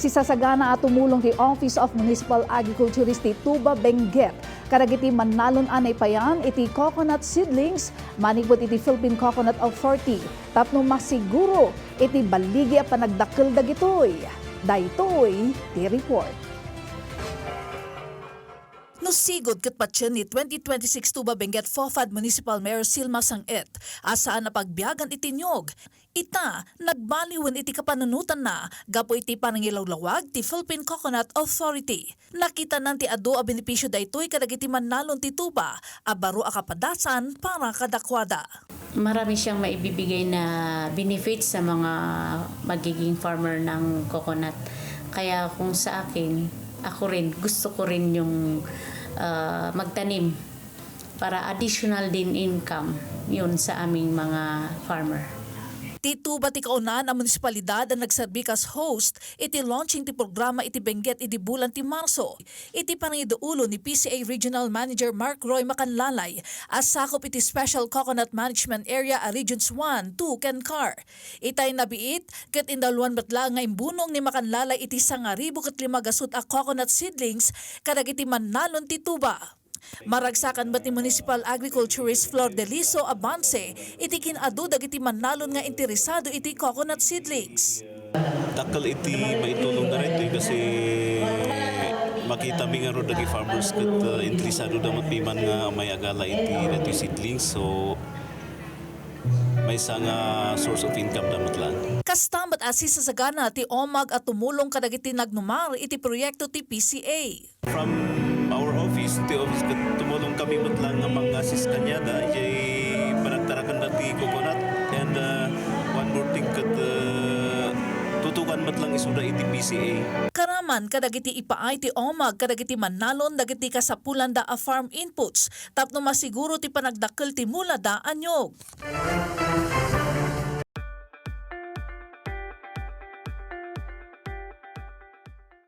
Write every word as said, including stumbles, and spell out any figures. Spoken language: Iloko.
Sisasagana a tumulong ti Office of Municipal Agriculturist ti Tuba, Benguet kadagiti mannalon a naipayan iti coconut seedlings manipud iti Philippine Coconut Authority tapno masiguro iti balligi a panagdakkel dagitoy. Daytoy ti report. No sigud ket patien ni twenty twenty-six Tuba Benguet FOFAD Municipal Mayor Silma Sang-et a saan a pagbiagan iti niyog, ita, nagbaliwen iti kapanunotanna gapu iti panangilawlawag ti Philippine Coconut Authority. Nakitanan ti adu a benepisio daytoy kadagiti mannalon ti tuba a baro a kapadasan para kadakuada. Marami siyang maibibigay na benefits sa mga magiging farmer ng coconut. Kaya kung sa akin, ako rin, gusto ko rin yung, ah, magtanim para additional din income yun sa aming mga farmer. Ti Tuba ti kaunaan a munisipalidad a nagserbi kas host iti launching ti programa iti Benguet idi bulan ti Marso, iti panangiduulo ni P C A Regional Manager Mark Roy Macanlalay a sakup iti Special Coconut Management Area a Regions one, two, ken car. Itay nabiit, ket indaluan met la nga imbunong ni Macanlalay iti sangaribu ket lima gasut a coconut seedlings kadagiti mannalon ti tuba. Maragsakan met ni Municipal Agriculturist Flor Deliso Abance iti kin-adu dagiti mannalon nga interesado iti coconut seedlings. Dakkel iti maitulong dagitoy kasi makitami ngarud dagiti farmers ket, uh, interesado da met piman nga may agala iti dagitoy seedlings. So, maysa nga source of income da met lang. Kasta met a sisasagana ti OMAG a tumulong kadagiti nagnumar iti proyekto ti P C A. From our office, ti office ket tumulong kami met lang nga mang-assist kaniada, idiay panagtarakanda ti coconut. And, uh, one more thing ket, uh, tutukan met lang isuda iti P C A. Karaman kadagiti ipaay ti OMAG kadagiti mannalon dagiti kasapulanda a farm inputs tapno masiguro ti panagdakkel ti mulada a niyog.